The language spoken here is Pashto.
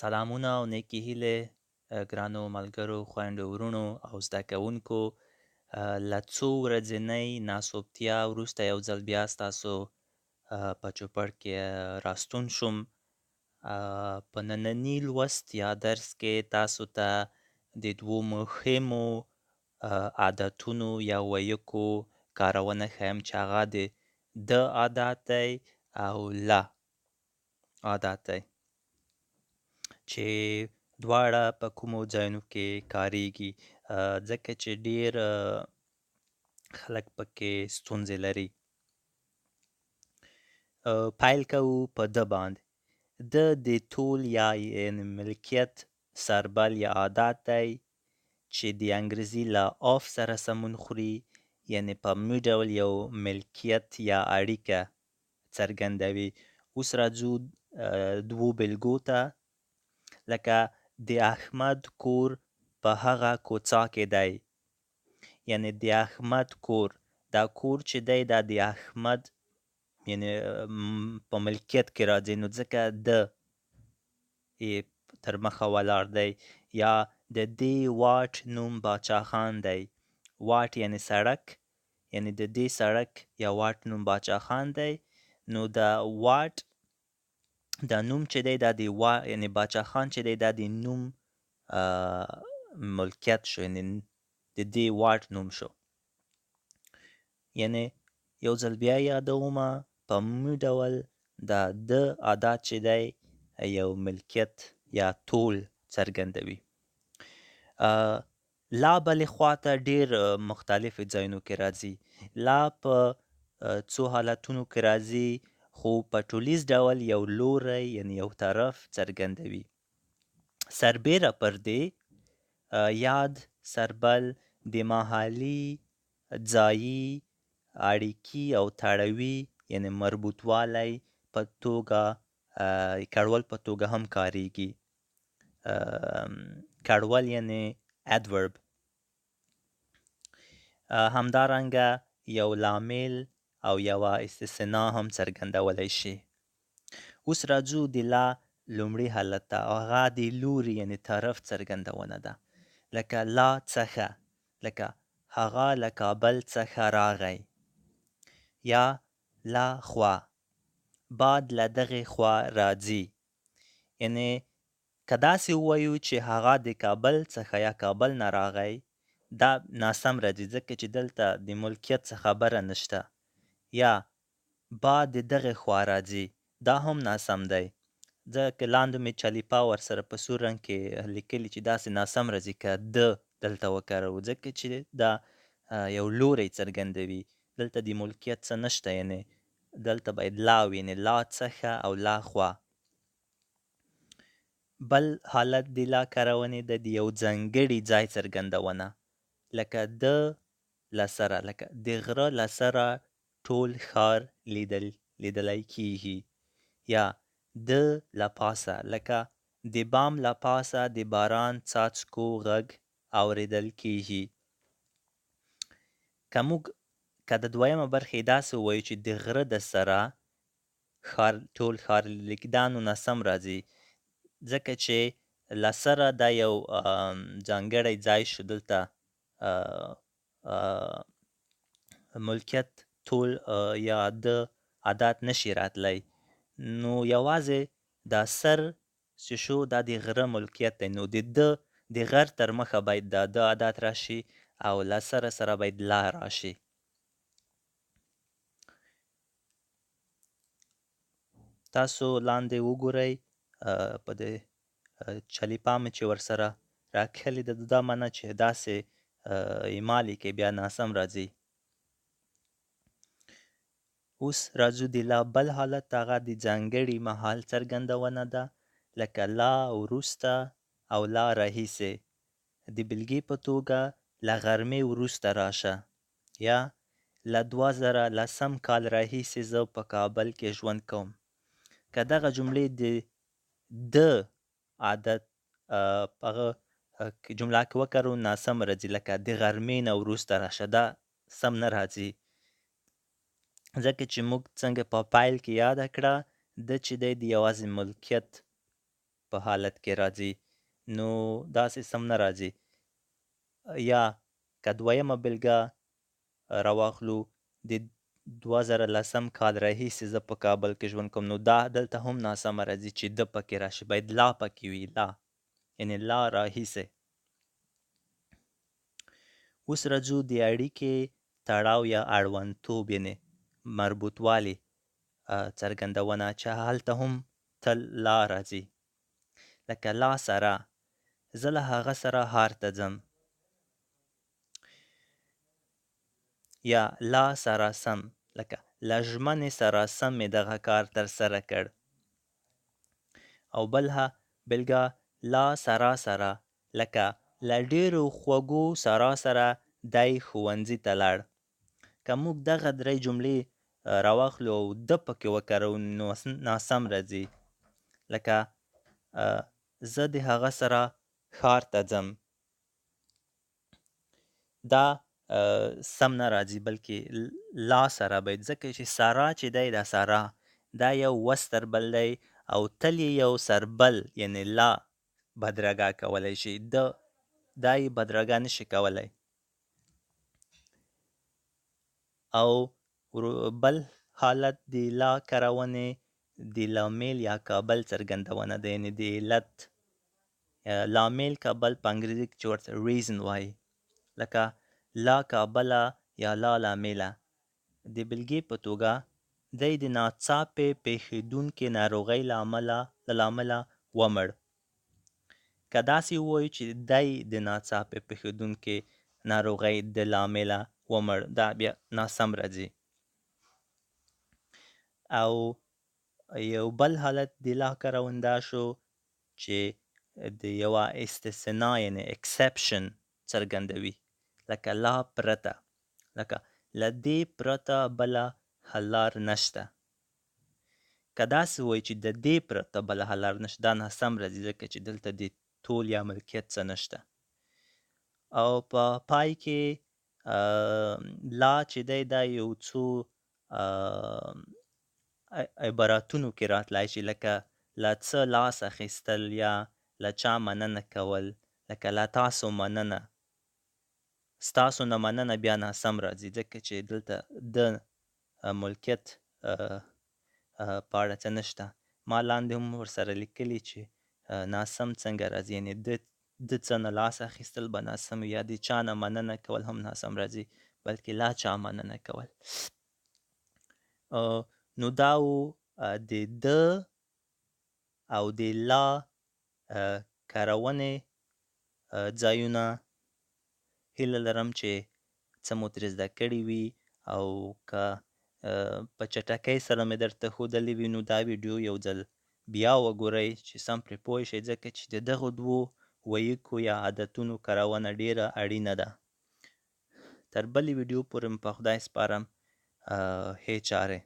سلامونه او نیکې هیلې ګرانو ملګرو، خویندو، وروڼو او زده کوونکو. له څو ورځنۍ ناسوبتیا وروسته یو ځل بیا ستاسو په چوپړ کې راستون شوم. په ننني لوست یا درس کې تاسو ته د دوو مهمو عادتونو یا ویکو کارونه ښیم چې هغه د د عادت دی او له عادت دی، چې دواړه په کومو ځایونو کې کاریږي، ځکه چې ډیر خلک پکې ستونزې لري. پیل کوو په د باندې. د د تول یا یعنی ملکیت سربل یا عادت دی چې د انګریزي له of سره سمون خوري، یعنی په عمومي ډول یو ملکیت یا اړیکه څرګندوي. اوس راځو دوو بېلګو ته، لکه د احمد کور په هغه کوڅه کې دی. یعنی د احمد کور، دا کور چې دی دا د احمد یعنی په ملکیت کې راځي، نو ځکه د یې تر مخه ولاړ دی. یا د دې واټ نوم باچا خان دی. واټ یعنی سړک، یعنی د دې سړک یا واټ نوم باچا خان دی. نو دا واټ دا نوم چې دی دا د وا یعنی باچا خان چې دی دا د نوم ملکیت شو، یعنی د دې واټ نوم شو. یعنی یو ځل بیا یادومه، په عمومي ډول دا د عادت چې دی یو ملکیت یا تول څرګندوي. لا بلې خواته ډیر مختلفو ځایونو کې راځي. لا په څو حالتونو کې راځي، خو په ټولیز ډول یو لوری یعنی یو طرف څرګندوي. سربیره پر دې یاد سربل د محلي، ځایي، اړیکي او تړوي یعنی مربوطوالی په توګه کړول په توګه هم کاریږي. کړول یعنی adverb. همدارنګه یو لامل او یوه استثنا هم څرګندولی شي. اوس راځو د لا لومړي حالت ته، هغه د لوري یعنی طرف څرګندونه ده. لکه لا څخه، لکه هغه له کابل څخه راغی. یا لا خوا، باد له دغې خوا راځي. یعنی که داسې ووایو چې هغه د کابل څخه یا کابل نه راغی، دا ناسم راځي، ځکه چې دلته د ملکیت څخه خبره نشته. یا باد د دغې خوا راځي، دا هم ناسم دی، ځکه لاندې مې چلیپا ورسره په سور رنګ کې لیکلي چې داسې ناسم راځي که د دلته وکاروو، ځکه چې دا یو لوری څرګندوي، دلته د ملکیت څه نشته، یعنی دلته باید لا وي، یعنی لا څخه او لا خوا. بل حالت د لا کارونې ده د یو ځانګړي ځای څرګندونه، لکه د له سره، لکه د غره له سره ټول ښار لیدلی کیږي. یا د له پاسه، لکه د بام له پاسه د باران څاڅکو غږ اوریدل کیږي. که موږ که د دویمه برخې داسې ووایو چې د غره د سره ښار ټول ښار لیدل کیږي، دا نو ناسم راځي، ځکه چې له سره دا یو ځانګړی ځای شو، دلته ملکیت ټول یا د عادت نشي راتلی. نو یوازې دا سر چې شو دا د غره ملکیت دی، نو د د غر تر مخه باید دا د عادت راشي او له سره سره باید لا راشي. تاسو لاندې وګورئ، په دې چلیپا مې چې ورسره راکښلې ده، دا معنی چې داسې یې ما لیکئ بیا ناسم راځي. اوس راځو د لا بل حالت، هغه د ځانګړي محل څرګندونه ده، لکه لا وروسته او لا راهیسې. د بېلګې په توګه له غرمې وروسته راشه، یا له 2010 کال راهیسې زه په کابل کې ژوند کوم. که دغه جملې د د عادت هغه جمله کې وکاروو ناسم راځي، لکه د غرمې نه وروسته راشه، دا سم نه راځي، ځکه چې موږ څنګه په پیل کې یاده کړه د چې دی د یوازې ملکیت په حالت کې راځي، نو داسې سم نه راځي. یا که دویمه بېلګه راواخلو، د 2010 کال راهیسې زه په کابل کې ژوند کوم، نو دا دلته هم ناسمه راځي چې د پکې راشي، باید لا پکې وي، لا یعنې لا راهیسې. اوس راځو د اړیکې تړاو یا اړوندتوب یعنې مربوطوالي څرګندونه، چې هلته هم تل لا راځي. لکه لا سره، زه له هغه سره ښار ته ځم، یا لا سره سم، لکه له ژمنې سره سم مې دغه کار ترسره کړ. او بلها بېلګه لا سره سره، لکه له ډېرو خوږو سره سره دی ښوونځي ته لاړ. که موږ دغه درې جملې راواخلو او د پکې وکاروو نو ناسم راځي. لکه زه د هغه سره ښار ته ځم، دا سم نه راځي، بلکې لا سره باید، ځکه چې سارا چې دی دا سارا دا یو وستربل دی او تل یې یو سربل یعنې لا بدرګه کولی شي، د دا یې بدرګه نشي کولی. او بل حالت د لا کارونې د لامل یا کابل څرګندونه ده، یعنې د علت لامل کابل په انګریزي کې چې ورته ریزن وایي، لکه لا کابله یا لا لامله. د بېلګې په توګه دی د ناڅاپې پېښېدونکې ناروغۍ له امله ومړ. که داسې ووایو چې دی د ناڅاپې پېښېدونکې ناروغۍ د لامله ومړ، دا بیا ناسم راځي. او یو بل حالت د لا کارونه دا شو چې د یوه استثنا یعنې exception څرګندوي، لکه لا پرته، لکه له دې پرته بله حل لار نشته. که داسې ووایو چې د دې پرته بله حل لار نشته، دا ناسم راځي، ځکه چې دلته د تول یا ملکیت څه نشته. او په پای کې لا چې دی دا یو څو عبارتونو کې راتلای شي، لکه له څه لاس اخیستل یا له چا مننه کول، لکه له تاسو مننه، ستاسو نه مننه بیا ناسم راځي، ځکه چې دلته د ملکیت په اړه څه نشته. ما لاندې هم ورسره لیکلي چې ناسم څنګه راځي، یعنې د څه نه لاس اخیستل به ناسم وي، یا د چا نه مننه کول هم ناسم راځي، بلکې لا چا مننه کول. نو دا و د د او د لا کارونې ځایونه. هیله لرم چې څه مو ترې زده کړي وي، او که په چټکۍ سره مې درته ښودلې وي نو دا ویډیو یو ځل بیا وګورئ چې سم پرې پوه شئ، ځکه چې د دغو دوو وییکو یا عادتونو کارونه ډېره اړینه ده. تر بلې ویډیو پورې مو په خدای سپارم. ښې چارې.